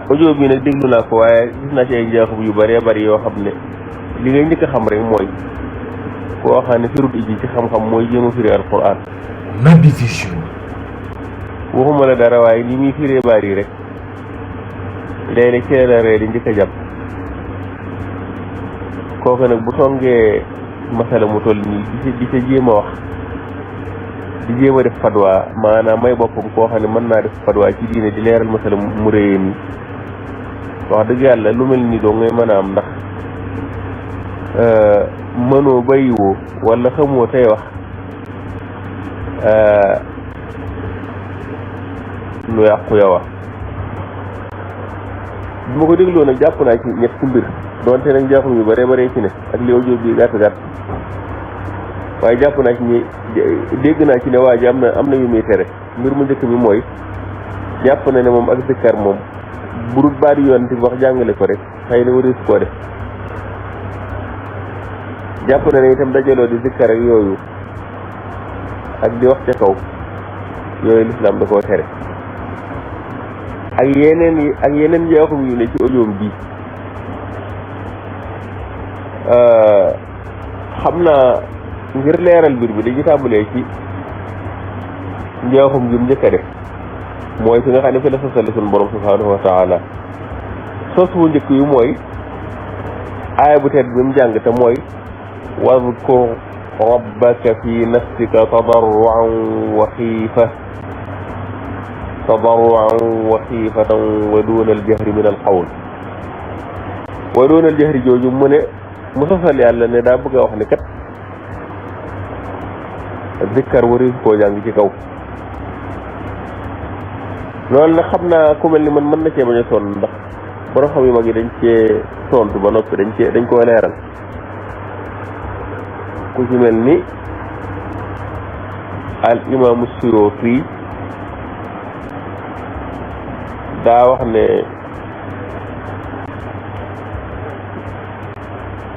audio bi nag déglu naa ko waaye gis naa ci ay njaaxum yu bëree bëri yoo xam ne li ngay njëkk a xam rek mooy koo xam ne firut iji ci xam-xam mooy jéem a firi alquran. Naby Vision. waxuma la dara waaye li muy firee bari rek léeg-léeg ci la ree di njëkk a jàpp kooku nag bu tongee masala mu toll nii di ca jéem a wax di jéem a def fatwa maanaam may boppam koo xam ne mën naa def fatwa ci diine di leeral masala mu réyee nii wax dëgg yàlla lu mel nii doo ngay mën a am ndax mënoo bàyyiwoo wala xamoo tey wax lu yàqu yow bu ma ko dégloo nag jàpp naa ci ñett mbir doonte nag jàppum yu bare bare ci ne ak li audio bi gàtt gàtt waaye jàpp naa ci ñi dégg naa ci ne waa ji am na yu muy tere mbir mu njëkk mi mooy jàpp na ne moom ak zikkar moom bu dul baat yoon ti wax jàngale ko rek xëy na waris koo def jàpp na ne itam dajaloo di zikkar ak yooyu ak di wax ca kaw yooyu lislaam da koo tere ak yeneen njaaxum yu ne ci audio bi xam naa ngir leeral mbir bi dañuy tàmbalee ci njaaxum gi mu njëkk a def mooy fi nga xam ne fi la sosale suñu borom subhanahu wa taala sos bu njëkk yu mooy aaya bu tedd bi mu jàng te mooy wadkur rabbaka fi nafsika tadarruan wa xiifatan wa duuna aljahri min alqawl wa duuna aljahri jooju mu ne mu sosal yàlla ne daa bëgg a wax ne kat zikkar wari koo jàng ci kaw loolu nag xam naa ku mel ni man mën na cee bañ a sonn ndax borom xam yu mag yi dañ cee tontu ba noppi dañ koo leeral ku ci mel ni al imaamu Suyuuti daa wax ne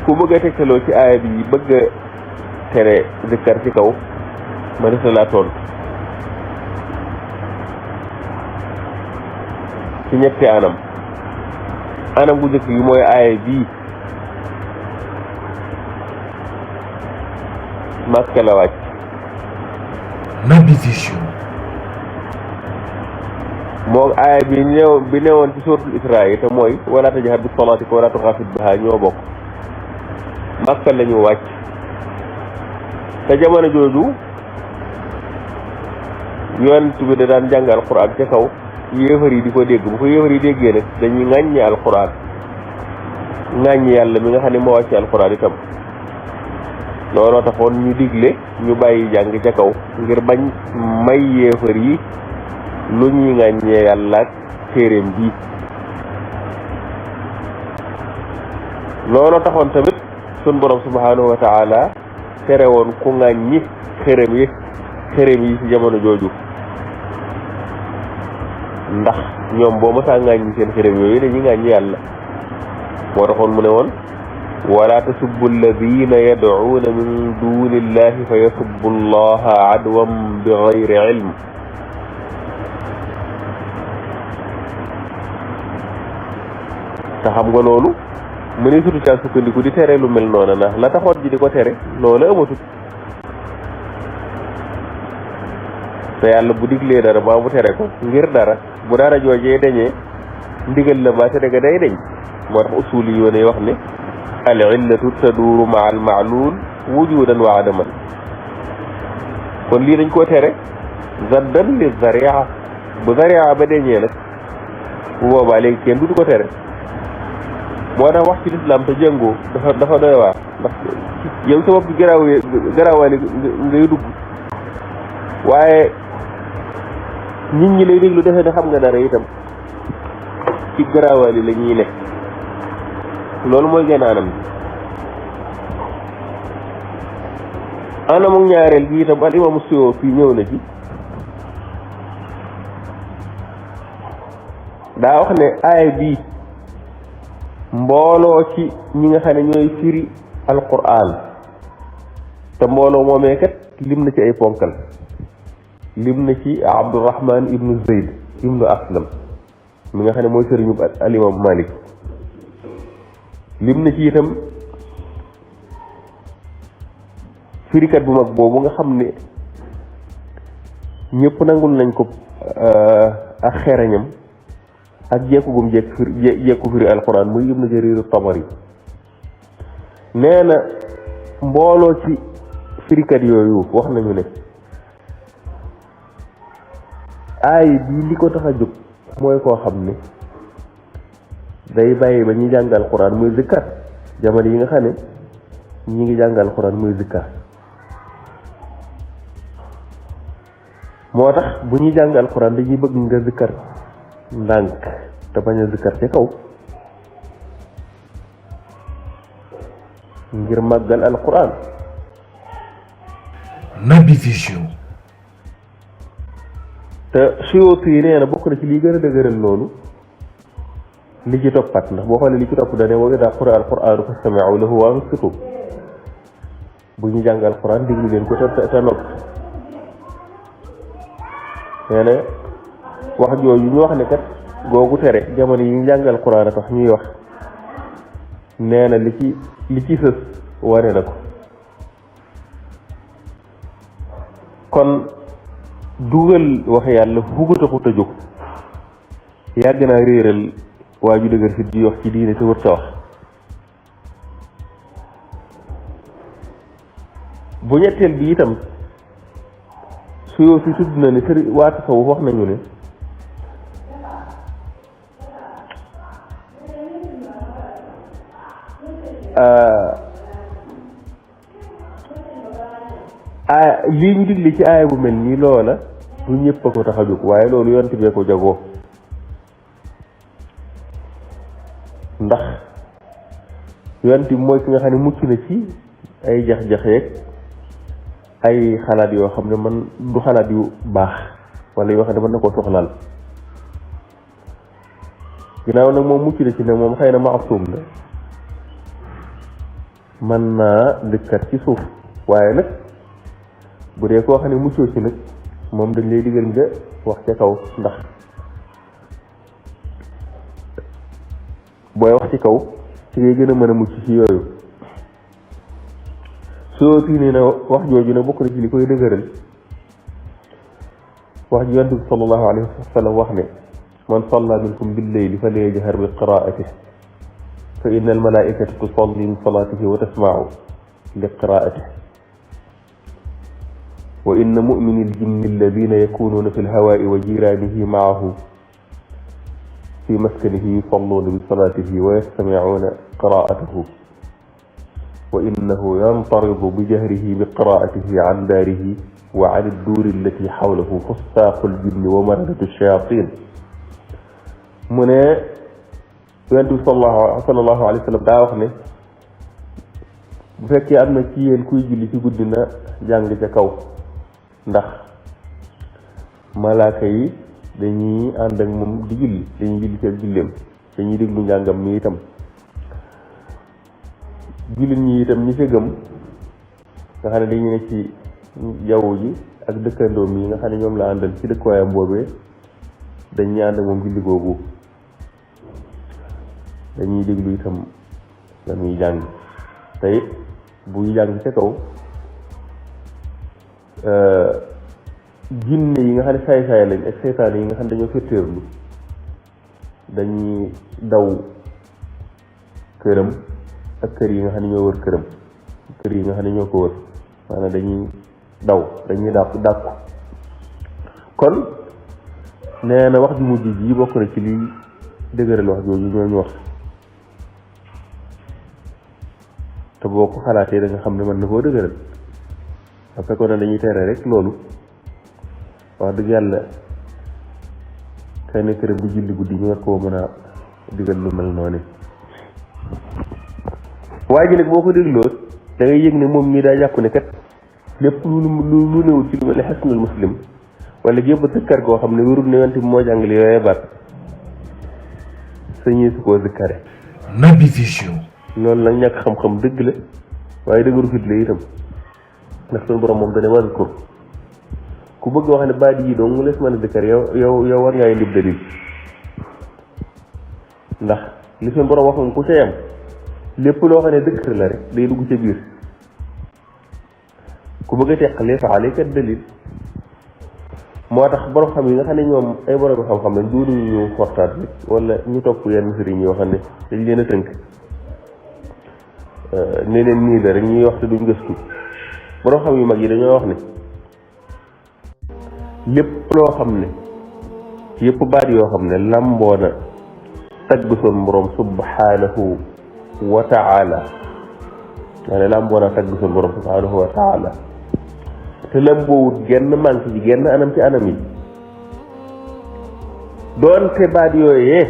ku bëgg a tegtaloo ci aaya bi bëgg a tere zikkar ci kaw ma def la tontu ci ñetti anam bu njëkk gi mooy aaya bii Makka la wàcc. Naby Vision. moo aaya bi newoon ci suuratul Israa te mooy wala tajhar bis salaatika wala tuxaafit bihaa ñoo bokk Makka la ñu wàcc te jamono jooju yonent bi da daan jàng alquran ca kaw yéefar yi di ko dégg bu ko yéefar yi déggee nag dañuy ŋàññi alquran ŋàññi yàlla mi nga xam ne moo wàcce alquran itam looloo taxoon ñu digle ñu bàyyi jàng ca kaw ngir bañ may yéefar yi lu ñuy ŋàññee yàlla ak téeréem bi looloo taxoon tamit sun borom subhanahu wa taala tere woon ku ŋàññi xërëm yi ci jamono jooju ndax ñoom boo mësaa ŋàññi seen xërëm yooyu dañuy ŋàññi yàlla moo taxoon mu ne woon wala tasubbu alladina yad'uuna min duni illahi fa yasubbu allaha adwan bi gayri ilm te xam nga loolu mu ne sutu caa sukkandiku di tere lu mel noonu ndax la taxoon ji di ko tere loolu amatut te yàlla bu diglee dara baa mu tere ko ngir dara bu dara joojee dañee ndigal la ba tere ga day dañ moo tax usuli yi woon wax ne al illatu taduuru maa al ma'luul wujudan wa adaman kon lii dañ koo tere zaddan li zaria bu zaria ba dañee nag bu boobaa léegi kenn du ko tere moo tax wax ci lislaam te jëngoo dafa doy waar ndax yow sa bopp bi garaawaali ngay dugg waaye nit ñi lay déglu defe ne xam nga dara itam ci garaawaali la ñuy nekk loolu mooy genn anam bi anamuk ñaareel gi itam al imaamu Suyuuti fii ñëw na ci daa wax ne aaya bii mbooloo ci ñi nga xam ne ñooy firi alquran te mbooloo moomee kat lim na ci ay ponkal lim na ci Abdurrahman ibnu Zayd ibnu Aslam mi nga xam ne mooy sëriñu al imam Malik lim na ci itam firikat bu mag boobu nga xam ne ñëpp nangul nañ ko ak xerañam ak jekku gum jekku firi alquran muy ibnu jarir tabari nee na mbooloo ci firikat yooyu wax nañu ne aay bii li ko tax a jóg mooy koo xam ne day bàyyi ba ñuy jàngal alquran muy zikkar jamono yi nga xam ne ñi ngi jàngal alquran muy zikkar moo tax bu ñuy jàng alxuraan dañuy bëgg nga zikkar ndànk te bañ a zikkar ci kaw ngir màggal alxuraan. Naby Vision. te Suyuti yi nee na bokk na ci lii gën a dëgëral loolu li ci toppat ndax boo xoolee li ci topp da ne wa idaa quri'a alquraanu fastami'uu lahu wa ansituu bu ñu jàng alxuraan déglu leen ko te nopp. nee na wax jooju ñu wax ne kat googu tere jamono yi ñu jàngal Quraan a tax ñuy wax nee na li ci sës wane na ko kon dugal wax yàlla fu ko taxut a jóg yàgg naa réeral waa ju dëgër fit di wax ci diine te wër sa wax bu ñetteel bi itam Suyuti tudd na ne sëriñ waa tasawuf wax nañu ne lii ñu digle ci aaya bu mel nii loola du ñëpp a ko tax a jóg waaye loolu yonent bee ko jagoo ndax yonent bi mooy ki nga xam ne mucc na ci ay jax-jaxeeg ay xalaat yoo xam ne man du xalaat yu baax wala yoo xam ne mën na koo soxlaal ginnaaw nag moom mucc na ci nag moom xëy na maasum la mën naa dëkkat ci suuf waaye nag bu dee koo xam ne muccoo ci nag moom dañ lay digal nga wax ca kaw ndax booy wax ci kaw ci ngay gën a mën a mucc ci yooyu soo fii nee na wax jooju ne bokk na ci li koy dëgëral wax ji yonent bi sallallahu alayhi wa sallam wax ne man salla minkum billayli falyajhar bi qiraatihi fa inna almalaikata tusalli min salatihi wa tasma'u li qiraatihi wa inna mu'mini aljinni alladina yakununa fi lhawaai wa jiranihi maahu fi maskanihi yusalluna bi salatihi wa yastami'una qiraatahu wa innahu yantaridu bi jahrihi bi qiraatihi an daarihi wa an adduuri allati xawlahu fustaaqu aljinni wa maradatu shayatin mu ne yonent bi sallallahu alayhi wa sallam daa wax ne bu fekkee am na ci yéen kuy julli ci guddi na jàng ca kaw ndax malaaka yi dañuy ànd ak moom di julli dañuy julli ci ak julleem dañuy déglu njàngam mi itam jullit ñi itam ñi ca gëm nga xam ne dañu ne ci jaww ji ak dëkkandoom yi nga xam ne ñoom la àndal ci dëkkuwaayam boobee dañuy ànd ak moom julli googu dañuy déglu itam la muy jàng te it buy jàng ca kaw jinne yi nga xam ne saay-saay lañ ak seytaane yi nga xam ne dañoo fetteerlu dañuy daw këram ak kër yi nga xam ne ñoo wër këram kër yi nga xam ne ñoo ko wër maanaam dañuy daw dañuy dàqu kon nee na wax ju mujj ji bokk na ci liy dëgëral wax jooju ñooñu wax te boo ko xalaatee da nga xam ne mën na koo dëgëral parce que kon dañuy tere rek loolu wax dëgg yàlla kay ne këram di julli guddi ñu war koo mën a digal lu mel noonu waaye ji nag boo ko dégloo da ngay yëg ne moom mii daa jàpp ne kat lépp lu newul ci lu mel ne xasnul muslim wala gépp tëkkar koo xam ne wérul ne yonent bi moo jàngale yooyee baat sañee su koo zikkare Naby Vision. loolu nag ñàkk xam-xam dëgg la waaye dëggaru fit la itam ndax suñu borom moom dane wazkur ku bëgg wax ne baat yi dong mu lees mën a zikkar yow war ngaa indi dalil ndax li suñu borom wax moom ku ca yam lépp loo xam ne dëkkër la rek day dugg ca biir ku bëgg a teqalee fa alayka dalil moo tax borom xam yi nga xam ne ñoom ay borom xam-xam lañ duudu ñu fortaat bi wala ñu topp yenn sëriñ yoo xam ne dañ leen a tënk ne leen nii la rek ñuy wax te duñ gëstu borom xam yu mag yi dañoo wax ne lépp loo xam ne yëpp baat yoo xam ne lamboo na tagg sun borom subhanahu wa taala maa ne lamboo na tagg sun borom subhanahu wa taala te lamboowut genn manque ji genn anam ci anam yi doonte baat yooyee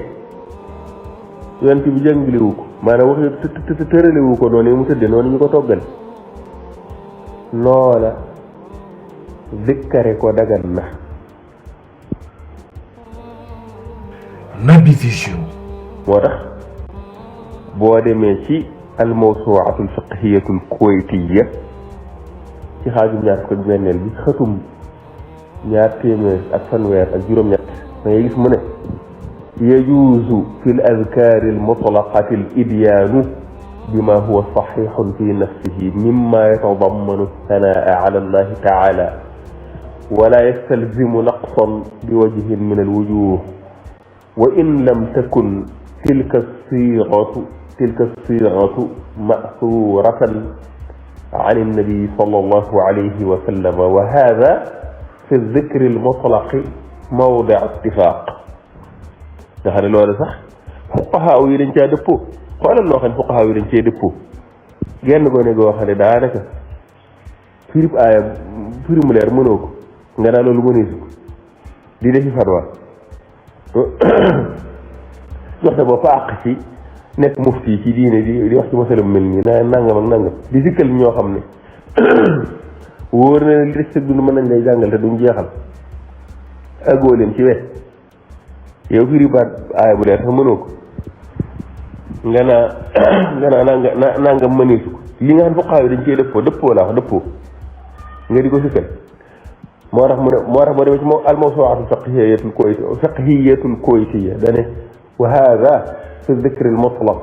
yonent bi jàngalewu ko maanaam wax tëralewu ko noonu mu tëdde noonu ñu ko toggal loola zikkare ko dagan na Naby Vision moo tax boo demee ci almawsuuatu alfiqhiyatu alkuwaytiya ci xaajum ñaar fukk ak benneel bi xëtum 200 ak juróom-ñett da ngay gis mu ne yajuuzu fi l adkaari almutlaqati al idyaanu bima huwa saxiixun fi nafsihi mimma yatadammanu sanaa ala allahi taala wala yastalzimu naqsan biwajhin min alwujuh wa in lam takun tilka الصيغة مأثورة عن النبي صلى الله عليه وسلم وهذا في الذكر المطلق موضع اتفاق دخل لولا صح فقهاء yi dañ caa dëppoo xoolal loo xam ne fuqahaa yi dañ cee dëppoo genn gone goo xam ne daanaka firib aaya firi mu leer mënoo ko nga naa loolu mëneesu ko di defi fatwa jox sa bopp àq ci nekk mufti ci diine di wax ci masalam mel nii naa nangam ak nangam di sikkal ñoo xam ne wóor na li des sa dund mën nañ lay jàngal te duñ jeexal agoo leen ci wet yow firi baat aaya bu leer sax mënoo ko nga naa nangam mëneesu ko li nga xam fuqahaa yi dañ cee dëppoo laa wax dëppoo nga di ko sikkal moo tax boo demee ci moom al-mawsuu'atu fiqhiyatul kuwaytiyya dane wa haada fi dikr al-mutlaq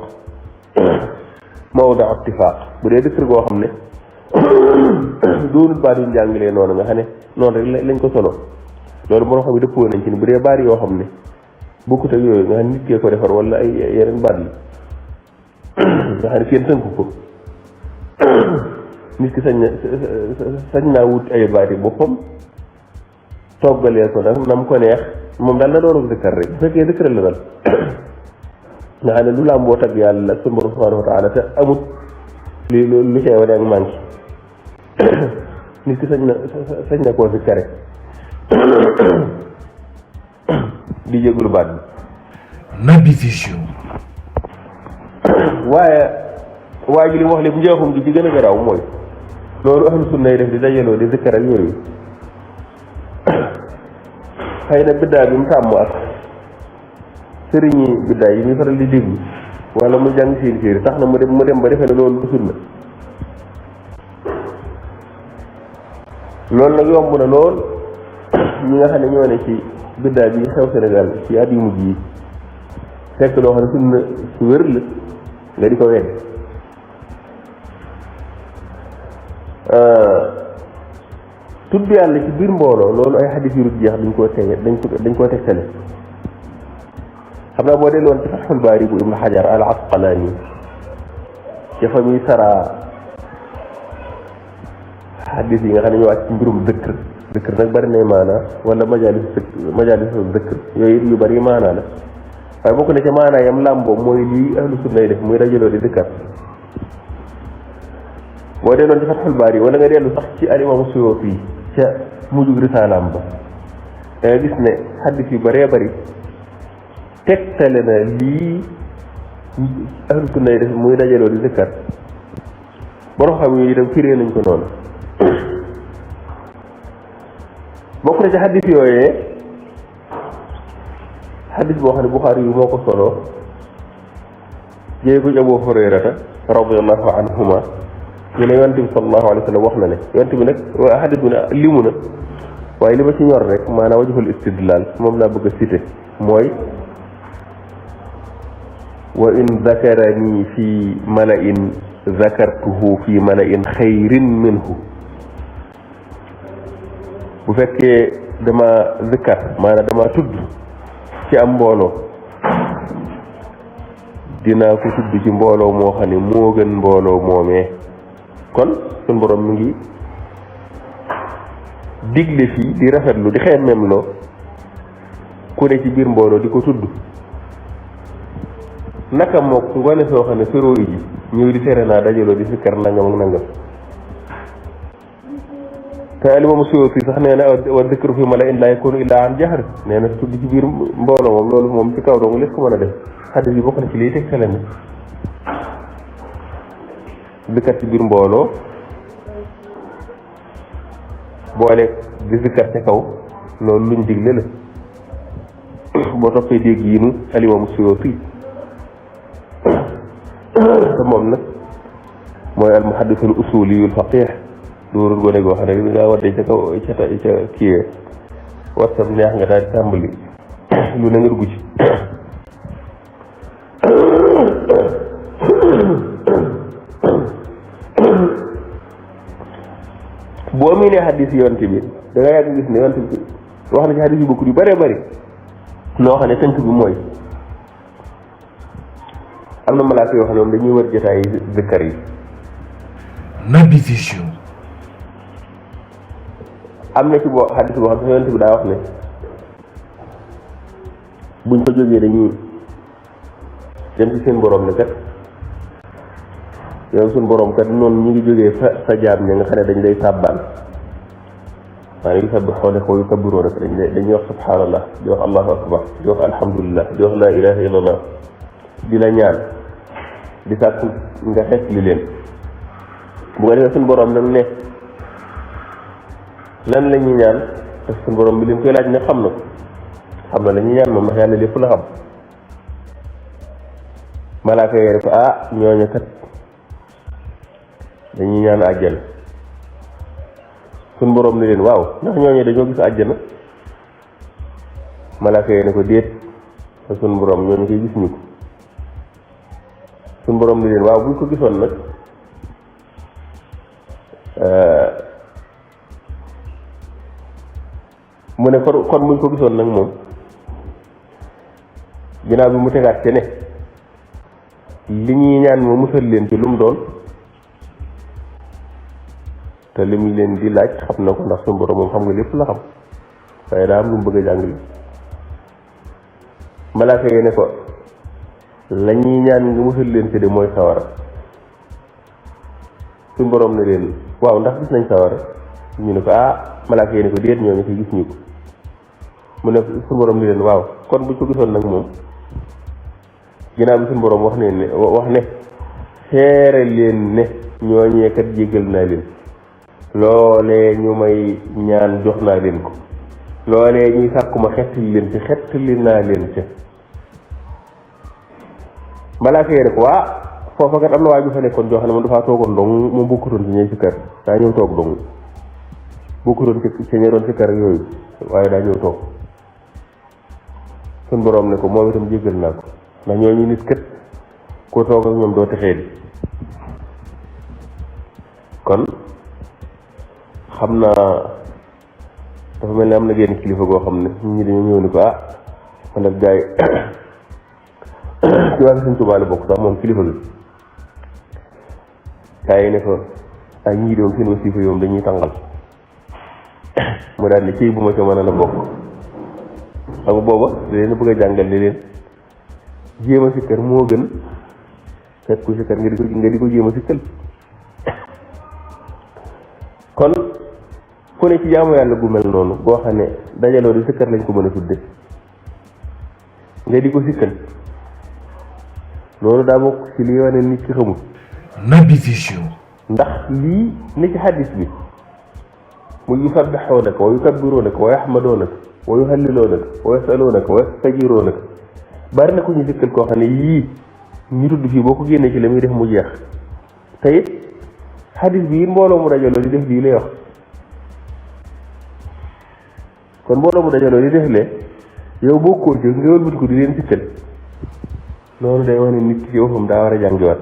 mawdi'u ittifaaq bu dee dikr goo xam ne doonul baat yu njàngalee noonu nga xam ne noonu rek lañ ko solo loolu moo xam ne dëppoo nañ ci ni bu dee baat yoo xam ne bokkut ak yooyu nga xam ne nit kee ko defar wala ay yeneen baat yi nga xam ne kenn tënku ko nit ki sañ naa wut ay baat yi boppam toggalee ko nag nam ko neex moom daal na doon dëkkar rek bu fekkee dëkkar la dal nga xam ne lu laa mboo tag yàlla sunu borom subhanahu wa taala te amut lu cay wane ak manqué nit ki sañ na koo dëkkare di jéglu baat bi Naby Vision waaye ji li mu wax lépp njeexum gi ci gën a garaaw mooy loolu ahlu sunna yi def di dajaloo di dëkkar ak yooyu xëy na biddaa bi mu tàmm ak sëriñi biddaa yi muy faral di déglu wala mu jàng seen séeri tax na mu dem ba defee ne loolu du sunna loolu nag yomb na lool ñi nga xam ne ñoo ne ci biddaa bi xew Sénégal ci at yu mujj yi fekk loo xam ne sunna su wér la nga di ko wedd tudd yàlla ci biir mbooloo loolu ay xadis yu dul jeex dañ koo tegtale xam naa boo delloon ci Fathul Baari bu Ibnu Hajar al Asqalaani ca fa muy saraa xadis yi nga xam ne ñoo wàcc ci mbirum dëkkër nag bari nay maanaa wala majalis dëkkër yooyu yu bari maanaa la waaye bokk na ca maanaa yam làmboo mooy lii ahlu sunna yi def muy dajaloo di dëkkar boo delloon ci Fathul Baari wala nga dellu sax ci al-Imaam Suyuuti ca mujjug risaalaam ba da nga gis ne xaddis yu bëree bëri tegtale na lii ahlu sunna yi def muy dajaloo di dëkkar borom xam yi itam firee nañ ko noonu bokk na ci xaddis yooyee xaddis boo xam ne Buxaari yu moo ko solo jëlee ko ci Abu Hurayrata radiyallahu anhuma ñu ne yonent bi sallallahu alayhi wa sallam wax na ne yonent bi nag xadis bi ne limu na waaye li ma ci ñor rek maanaam wajhul istidlal moom laa bëgg a cité mooy wa in zakarani fi mala'in zakartuhu fi mala'in xayrin minhu bu fekkee dama zikkar maanaam dama tudd ci am mbooloo dinaa ko tudd ci mbooloo moo xam ne moo gën mbooloo moomee kon suñ borom mi ngi digle fii di rafetlu di xeemem loo ku ne ci biir mbooloo di ko tudd naka mook ngone soo xam ne féro yi ji ñëw di tere naa dajaloo di sikkar nangam ak nangam te Alimaam Suyuuti sax nee na wa dikru fi mala'in laa yakuunu illaa an jahr nee na tudd ci biir mbooloo moom loolu moom ci kaw dong les ko mën a def xaddis bi bokk na ci liy tegtale ne dikkat ci biir mbooloo boole di sikkar ca kaw loolu luñ digle la boo toppee dégg yi nu Alimaam Suyuuti te moom nag mooy al muhaddisul usuliyul faqih dóorul gone goo xam ne bi ngaa waddee ca kaw ca kiiwee WhatsApp neex nga daal di tàmbali lu ne nga dugg ci boo miinee xaddis yonte bi da nga yàgg gis ne yonte bi wax na ci xaddis yu bokkul yu bëree bëri loo xam ne tënk bi mooy am na malaaka yoo xam ne moom dañuy wër jotaay zikkar yi Naby Vision. am na ci boo xaddis boo xam ne yonent bi daa wax ne buñ ko jógee dañuy dem ci seen borom ne kat yow suñ borom kat noonu ñu ngi jógee sa jaam ña nga xam ne dañ lay sàbbaan maanaam yu sabbi xoole ko yu kabbiroo rek dañuy wax subhanallah di wax allahu akbar di wax alhamdulillah di wax la ilaha illallah di la ñaan di sàkk nga xeet li leen bu nga defee suñ borom nag ne lan la ñuy ñaan te suñ borom bi leen koy laaj ne xam na xam na la ñuy ñaan moom ndax yàlla lépp la xam malaaka yooyu ko ñooñu kat dañuy ñaan àjjana suñ borom ne leen waaw ndax ñooñu dañoo gis àjjana malaaka yooyu ne ko déet te suñ borom ñooñu koy gis ñu ko suñ borom ne leen waaw buñ ko gisoon nag mu ne kon buñ ko gisoon nag moom ginnaaw bi mu tegaat ci ne li ñuy ñaan moo musal leen ci lu mu doon te li mu leen di laaj xam na ko ndax suñu borom moom xam nga lépp la xam waaye daa am lu mu bëgg a jàngale malaaka yi ne ko la ñuy ñaan nga musal leen ci de mooy sawara suñu borom ne leen waaw ndax gis nañ sawara ñu ne ko malaaka yi ne ko déet ñooñu ko gis ñu ko mu ne suñu borom ne leen waaw kon buñ ko gisoon nag moom ginnaaw bi suñu borom wax ne seere leen ne ñooñee kat jéggal naa leen loolee ñu may ñaan jox naa leen ko loolee ñuy sàkkuma xettali leen ci xettali naa leen ci malaaka yi rek foofa kat am na waa ju fa nekkoon joo xam ne moom dafaa toogoon dong moom bokkutoon ci ñëw ci kër daa ñëw toog dong bokkutoon ci ñe doon ci kër yooyu waaye daa ñëw toog suñ borom ne ko moom itam jéggal naa ko ndax ñooñu nit kët koo toog ak ñoom doo texee di kon xam naa dafa mel ni am na genn kilifa goo xam ne nit ñi dañoo ñëw ni ko man nag gars yi ci waa Sëñ Tuubaa la bokk sax moom kilifa gi gars yi ne ko ñii doom seen wasifa yoom dañuy tàngal mu daal ne ciy bu ma ca mën a la bokk xam nga booba da leen bëgg a jàngal ne leen jéem a sikkar moo gën fekk ku sikkar nga di ko jéem a sikkal kon ku ne ci jaamu yàlla gu mel noonu boo xam ne dajaloo di sikkar lañ ko mën a tudde nga di ko sikkal loolu daa bokk ci li wane nit ki xamul Naby Vision. ndax lii ni ci xaddis bi mu yusabbixoonaka wa yukabbiroonaka wa yaxmadoonaka wa yuhalliloonaka wa yasaluunaka wa yastajiroonaka bari na ko ñu sikkal koo xam ne yii ñu tudd fii boo ko génnee ci la muy def mu jeex te it xaddis bi mbooloo mu dajaloo di def lii lay wax kon mbooloo mu dajaloo di def lee yow bokkoo ci nga wëlbati ko di leen sikkal loolu day wane nit ki ci boppam daa war a jàngiwaat.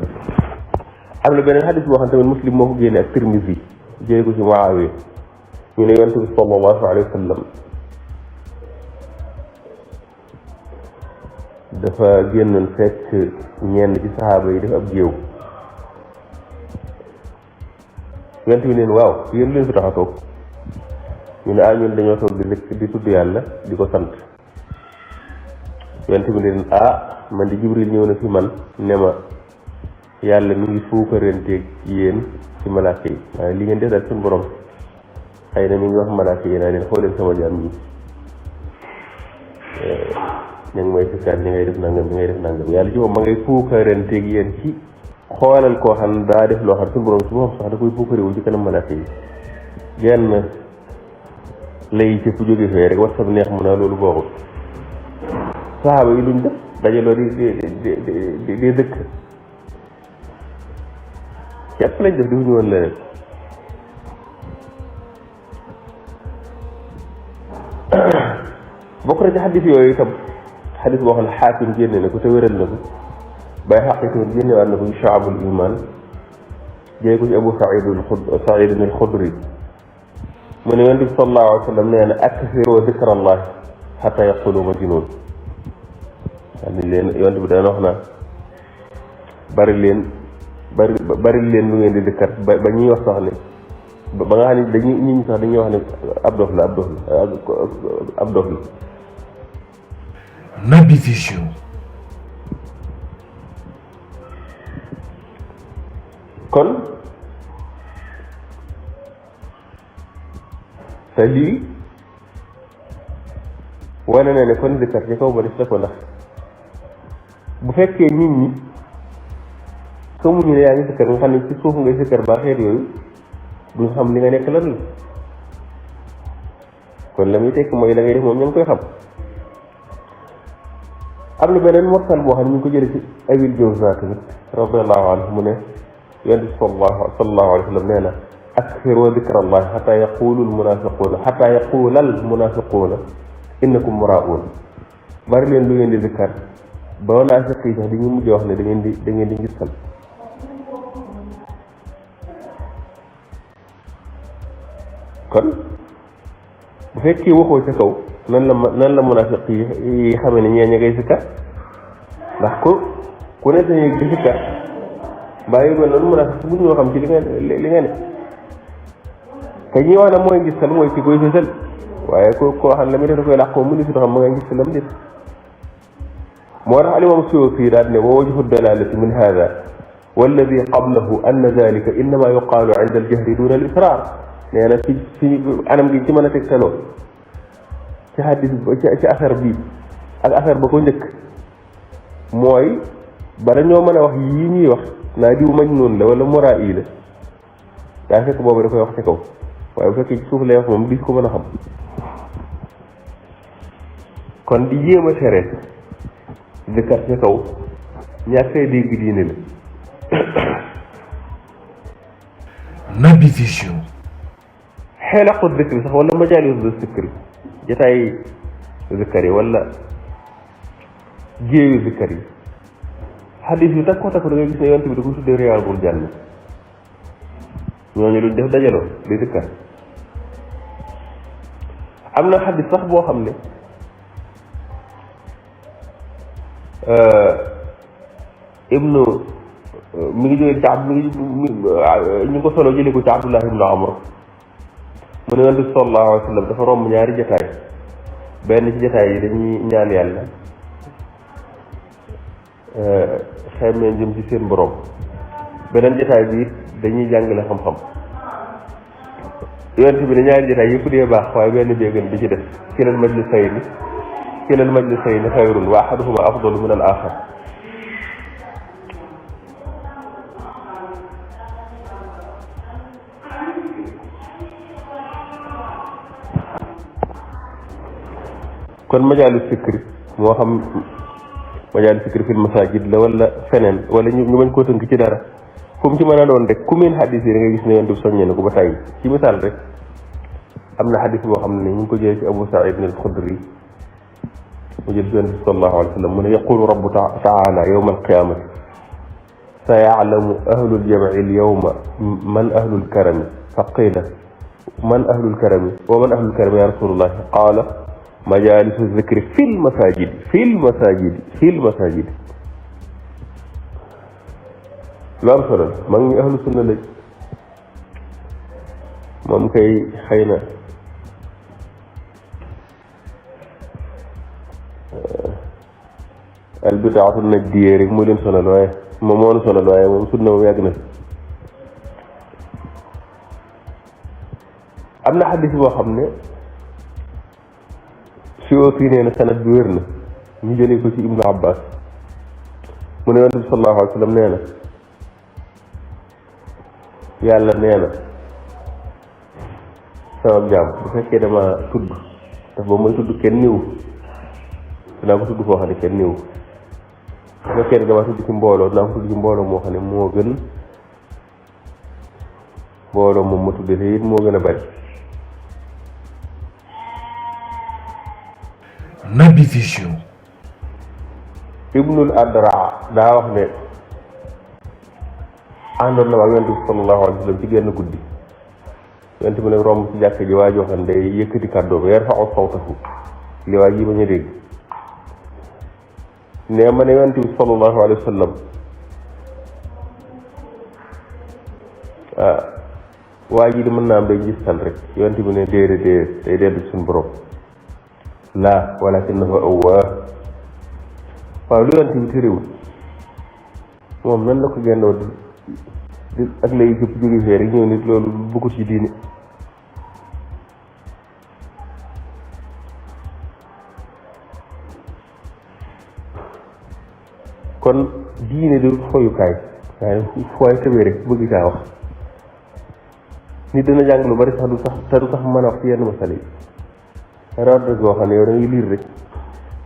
am na beneen xadis boo xam tamit muslim moo ko génne ak Tirmisi jëlee ko ci Muawiya ñu ne yonent bi sallallahu alayhi wa sallam dafa génnoon fekk ñenn ci saxaaba yi def ab géew yonent bi neen waaw yéen leen fi tax a toog ñu ne ñun dañoo toog di tudd yàlla di ko sant yonent bi leen man di Jibril ñëw na fi man ne ma yàlla mi ngi fuukaranteeg yéen ci malaaka yi waaye li ngeen def daal suñu borom xëy na mi ngi wax malaaka yi naa leen xooleen sama jaam ñi ñu ngi may sikkaat ñi ngay def nangam ñi ngay def nangam yàlla ci moom ma ngay fuukaranteeg yéen ci xoolal koo xam ne daa def loo xam suñu borom su moom sax da koy fuukarewu ci kanam malaaka yi genn lay cëpp jóge fee rek WhatsApp neex mu naa loolu booxul saxaaba yi luñ def dajaloo di dëkk képp lañ def defuñu woon leneen bokk na ci xadis yooyu itam xadis boo xam ne xaakim génne na ko te wéral na ko bay xaqiqi génnewaat na ko ci Shu'abul Iman jëlee ko ci Abu Saïd al-Xudri mu ne yonent bi sallallahu alayhi wa sallam nee na akthiru dikrallah xataa yaqulu majnun leen yonent bi dana wax naa bari leen lu ngeen di dëkkat ba ñuy wax sax ne ba nga xam ne dañuy nit ñi sax dañuy wax ne ab dof la Naby Vision. kon te lii wane na ne kon dëkkat ci kaw ba def na ko ndax bu fekkee nit ñi xamuñu ne yaa ngi sikkar nga xam ne ci suuf ngay sikkar ba xeet yooyu duñ xam li nga nekk lan la kon la muy tekk mooy la ngay def moom ña ngi koy xam. am na beneen morsal boo xam ne ñu ngi ko jëlee ci Abil Jawza tamit radiyallahu anhu mu ne yonent bi sallallahu alayhi wa sallam nee na akthiru dikrallahi xataa yaqula al munafiquuna innakum muraa'uun bari leen lu ngeen di zikkar ba naafiq yi sax dañuy mujj wax ne da ngeen di ngistal kon bu fekkee waxoo ca kaw nan la munaafiq yi xamee ne ñee ña ngay zikkar ndax ku ne dañuy di zikkar mbaa yu mel noonu munaafiq bu ñoo xam ci li nga ne te ñi wax ne mooy ngistal mooy ki koy fësal waaye koo xam la muy def da koy làqoo mu ni si xam ma nga ngistalam nit moo tax alimam Suyuti daal ne wa wajhu dalalati min hada walladi qablahu anna dalika innama yuqaalu inda aljahri duna al israr nee na ci anam gi ci mën a tegtaloo ci hadis ci affaire bii ak affaire ba ko njëkk mooy bala ñoo mën a wax yii ñuy wax naa diw majnuun la wala muraa'i la daa fekk boobu da koy wax ci kaw waaye bu fekkee ci suuf lay wax moom bis ko mën a xam kon di jéem a tere zikkar ci kaw ñaar fay dégg diine la. Naby Vision. xelaqu zikri sax wala majaalis zikri jotaay zikkar yi wala géeyu zikkar yi xadis yu takku takku da ngay gis ne yonent bi da ko tuddee riyaadul janna ñooñu luñ def dajaloo di zikkar am na xadis sax boo xam ne ibnu mi ngi jógee ci ñu ko solo jëlee ko ci Abdullah ibnu Amr mu ne yonent bi sallallahu alayhi wa sallam dafa romb ñaari jataay benn ci jataay yi dañuy ñaan yàlla xeemee jëm ci seen borom beneen jataay bi dañuy jàngale xam-xam yonent bi ne ñaari jataay yëpp dee baax waaye benn bee gën bi ci def kilal majlisayni xayrun wa ahaduhuma afdalu min al axar kon majaalu sikri moo xam majaalu sikri fil masajid la wala feneen wala ñu bañ koo tënk ci dara fu mu ci mën a doon rek ku meen xadis yi da nga gis ne yonent bi soññee na ko ba tàyyi ci misaal rek am na xadis boo xam ne ñu ngi ko jëlee ci Abu Saïd al-Xudri mu jël yonent bi sallallahu alayhi wa sallam mu ne yaqulu rabbu taala yawma alqiyamati sa yaalamu ahlul jamci alyawma man ahlul karami fa qila man ahlul karami wa man ahlul karami ya rasulullah qaala majalisu zikri fil masajidi lu am solo mag ñi ahlu sunna lañ moom kay xëy na albidaatu najdiyee rek moo leen sonal waaye moom moo sonal waaye moom sunna moom yàgg na am na xadis boo xam ne si aussi nee na sanad bi wér na ñu jëlee ko ci ibnu abbas mu ne yonent bi sallallahu alayhi wa sallam nee na yàlla nee na sama jaam bu fekkee dama tudd ndax ba may tudd kenn niwu dinaa ko tudd foo xam ne kenn niwu bu fekkee ne dama tudd ci mbooloo dinaa ko tudd ci mbooloo moo xam ne moo gën mbooloo moom ma tuddee te it moo gën a bari. Naby Vision. Ibnul Adra daa wax ne àndoon na ak yonent bi sallallahu alayhi wa sallam ci genn guddi yonent bi nag romb ci jàkk ji waa joo xam ne day yëkkati kàddoo ba yarfa'u sawtahu li waa ji bañ a dégg ne ma ne yonent bi sallallahu alayhi wa sallam waa ji di mën naa am day gis tan rek yonent bi ne déedéet day dellu ci suñu borom laa walakinahu awwaab waaw lu yonent bi tëréwul moom nan la ko gendoo di ak lay jëpp jóge fee rek ñëw nit loolu bëggut ci diine kon diine du foyukaay waaye fooy tëbee rek bëgg kaa wax nit dina jàng lu bari sax du sax mën a wax ci yenn masala yi rawat rek boo xam ne yow da ngay liir rek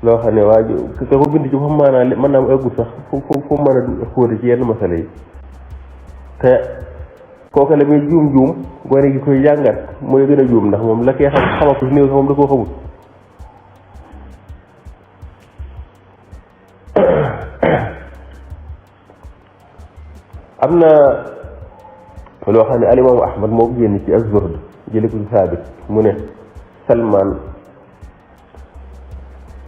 loo xam ne waa ka ko bind ci foofu maanaam mën naa am ëggut sax fu mën a xóote ci yenn masala yi te kooku la muy juum gone gi koy jàngat mooy gën a juum ndax moom la koy xama ko si néew sax moom da koo xamul am na loo xam ne alimaamu ahmad moo ko génn ci az-Zuhd jële ko ci Saabit mu ne Salmaan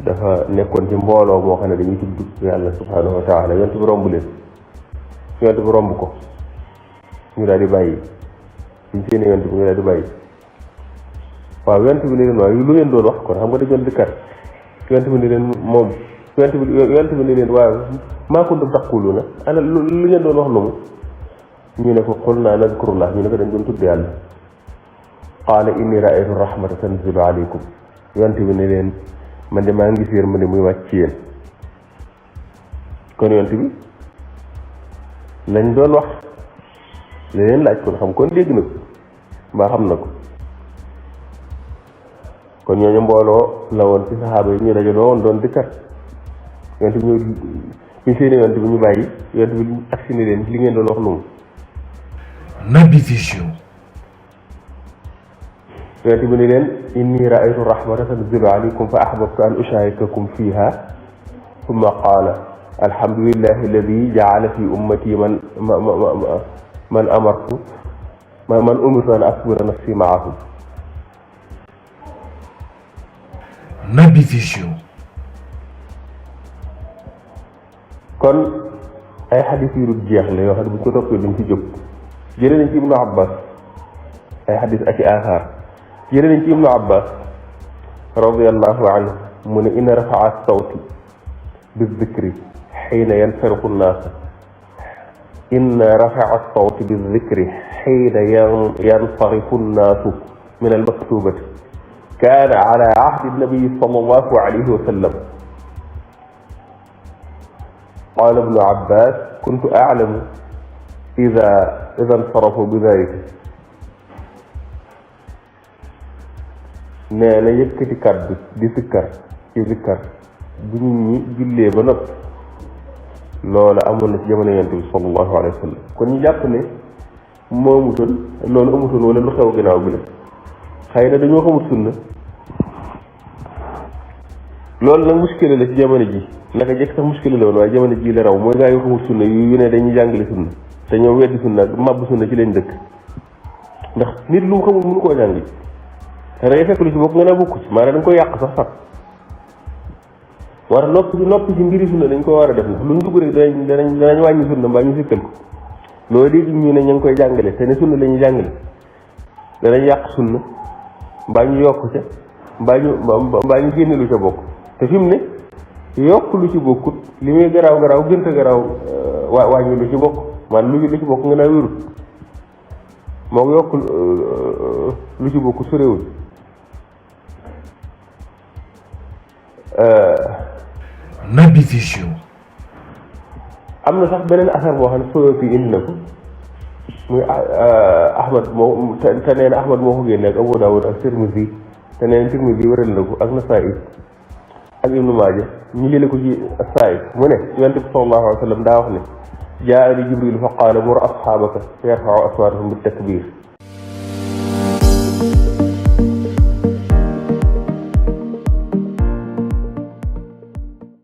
dafa nekkoon ci mbooloo moo xam ne dañuy tudd yàlla subhaanahu wa taala yonent bi romb leen yonent bi romb ko ñu daal di bàyyi suñ séenee yonent bi ñu daal di bàyyi waaw yonent bi ne leen waaw lu ngeen doon wax kon xam nga dañoon di kat yonent bi ne leen moom yonent bi ne leen waaw maa kuntum taquluuna ana lu ngeen doon wax lu mu ñu ne ko qulnaa nadkurullah ñu ne ko dañ doon tudd yàlla qaala inni raaytu rahmata tanzilu alaykum yonent bi ne leen man de maa ngi gis yërmande muy wàcc ci yéen kon yonent bi lañ doon wax leneen laaj kon xam kon dégg na ko mbaa xam na ko kon ñooñu mbooloo la woon ci saxaaba yi ñu dajaloo woon doon dikkat yonent bi ñu seeni yonent bi ñu bàyyi yonent bi agsi ni leen li ngeen doon wax lu mu Naby Vision. yonent bi ni leen inni raaytu rahmatan tanzilu alaykum fa ahbabtu an usharikakum fiha thumma qaala alhamdulillahi alladi jaala fi ummati man amartu man umirtu an asbira nafsi maahum. Naby Vision. kon ay xadis yu dul jeex la yoo xam ne bu ñu ko toppee duñ ci jóg jëlee nañ ci ibnu abbas ay xadis ak i aaxaar jëlee nañ ci ibnu abbas radiallahu anhu mu ne inna rafaa sawti bi zikri xiina yansarifu nnaas inna rafaa sawti bi zikri xiina yansarifu nnaasu min almaktubati kaana ala ahdi nabii sallallahu alayhi wa sallam qaala ibnu abbas kuntu aclamu ida nsarafu bi dalika nee na yëkkati kàddu di sikkar ci sikkar bu nit ñi jullee ba noppi loola amoon na ci jamono yonent bi sallallahu alayhi wa sallam kon ñu jàpp ne moo amutoon loolu amutoon wala lu xew ginnaaw bi la xëy na dañoo xamut sunna loolu nag muskile la ci jamono ji naka jekk sax muskile la woon waaye jamono ji la raw mooy gaa yu xamul sunna yu ne dañuy jàngale sunna te ñoom weddi sunna màbb sunna ci leen dëkk ndax nit lu mu xamul mënu koo jàng te da ngay fekk lu ci bokk nga naa bokku ci maanaam da nga koy yàq sax sax war a noppi ci mbiri sunna dañ ko war a def ndax lu ñu dugg rek danañ wàññi sunna mbaa ñu sikkal ko loolu dégg ñu ne ña ngi koy jàngale te ne sunna la ñuy jàngale danañ yàq sunna mbaa ñu yokk ca mbaa ñu génne lu ca bokk te fi mu ne yokk lu ci bokkut li muy garaaw gënt a garaaw wàññi lu ci bokk maanaam lu ci bokk nga naa wérut moo ko yokk lu ci bokk sorewul Naby Vision. am na sax beneen asar boo xam ne Suyuti indi na ko muy Ahmad moo te nee na Ahmad moo ko génne ak Abu Dawud ak Tirmidhi te nee na Tirmidhi wéral na ko ak Nasaa'i ak Ibnu Maaja ñu jële ko ci Saïd mu ne Yonent bi sallallahu alayhi wa sallam daa wax ne jaa'ani Jibril fa qaala mur ashaabaka yarfa'u aswaatahum bit takbiir